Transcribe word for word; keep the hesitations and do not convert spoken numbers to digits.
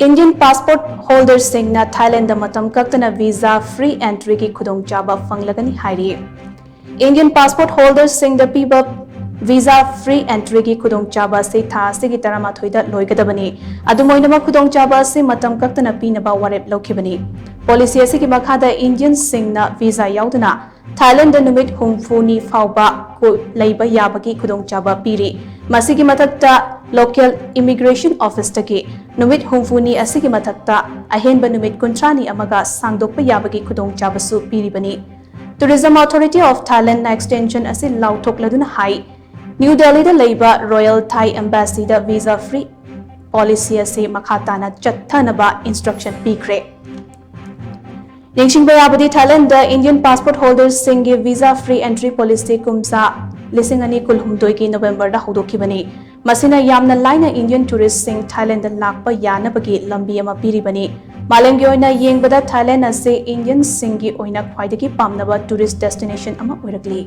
Indian passport holderꯁꯤꯡꯅ Thailand ꯃꯇꯝ ꯀꯛꯇꯅ visa free entryꯒꯤ ꯈꯨꯗꯣꯡꯆꯥꯕ ꯐꯪꯂꯒꯅꯤ ꯍꯥꯏꯔꯤ꯫ Indian passport holderꯁꯤꯡꯗ ꯄꯤꯕ visa free entryꯒꯤ ꯈꯨꯗꯣꯡꯆꯥꯕ ꯑꯁꯤ ꯊꯥ ꯑꯁꯤꯒꯤ ꯇꯔꯥꯃꯥꯊꯣꯏꯗ ꯂꯣꯏꯒꯗꯕꯅꯤ꯫ ꯑꯗꯨꯝ ꯑꯣꯏꯅꯃꯛ, ꯈꯨꯗꯣꯡꯆꯥꯕ ꯑꯁꯤ ꯃꯇꯝ ꯀꯛꯇꯅ ꯄꯤꯅꯕ ꯋꯥꯔꯦꯞ ꯂꯧꯈꯤꯕꯅꯤ꯫ Policy ꯑꯁꯤꯒꯤ ꯃꯈꯥꯗ Indianꯁꯤꯡꯅ visa ꯌꯥꯎꯗꯅ ꯊꯥꯏꯂꯦꯟꯗ ꯅꯨꯃꯤꯠ ꯍꯨꯝꯐꯨꯅꯤ ꯐꯥꯎꯕ ꯀꯨ-, ꯂꯩꯕ ꯌꯥꯕꯒꯤ ꯈꯨꯗꯣꯡꯆꯥꯕ ꯄꯤꯔꯤ꯫ ꯃꯁꯤꯒꯤ ꯃꯊꯛꯇ, local immigration officeꯇꯒꯤ ꯅꯨꯃꯤꯠ ꯍꯨꯝꯐꯨꯅꯤ ꯑꯁꯤꯒꯤ ꯃꯊꯛꯇ ꯑꯍꯦꯟꯕ ꯅꯨꯃꯤꯠ ꯀꯨꯟꯊ꯭ꯔꯥꯅꯤ ꯑꯃꯒ ꯁꯥꯡꯗꯣꯛꯄ ꯌꯥꯕꯒꯤ ꯈꯨꯗꯣꯡꯆꯥꯕꯁꯨ ꯄꯤꯔꯤꯕꯅꯤ꯫ Tourism Authority of Thailandꯅ extension ꯑꯁꯤ ꯂꯥꯎꯊꯣꯛꯂꯗꯨꯅ ꯍꯥꯏ, ꯅ꯭ꯌꯨ ꯗꯦꯜꯂꯤꯗ ꯂꯩꯕ Royal Thai Embassyꯗ visa free policy ꯑꯁꯤ ꯃꯈꯥ ꯇꯥꯅ ꯆꯠꯊꯅꯕ instruction ꯄꯤꯈ꯭ꯔꯦ꯫ ꯅꯤꯡꯁꯤꯡꯕ ꯌꯥꯕꯗꯤ, Thailand Indian passport holderꯁꯤꯡꯒꯤ visa free entry policy ꯀꯨꯝꯖꯥ ꯂꯤꯁꯤꯡ ꯑꯅꯤ ꯀꯨꯟꯍꯨꯝꯗꯣꯏꯒꯤ Novemberꯗ ꯍꯧꯗꯣꯛꯈꯤꯕꯅꯤ꯫ ꯃꯁꯤꯅ ꯌꯥꯝꯅ ꯂꯥꯏꯅ Indian touristꯁꯤꯡ ꯊꯥꯏꯂꯦꯟꯗ ꯂꯥꯛꯄ ꯌꯥꯅꯕꯒꯤ ꯂꯝꯕꯤ ꯑꯃ ꯄꯤꯔꯤꯕꯅꯤ꯫ ꯃꯥꯂꯦꯝꯒꯤ ꯑꯣꯏꯅ ꯌꯦꯡꯕꯗ, ꯊꯥꯏꯂꯦꯟ ꯑꯁꯤ Indianꯁꯤꯡꯒꯤ ꯑꯣꯏꯅ ꯈ꯭ꯋꯥꯏꯗꯒꯤ ꯄꯥꯝꯅꯕ tourist destination ꯑꯃ ꯑꯣꯏꯔꯛꯂꯤ꯫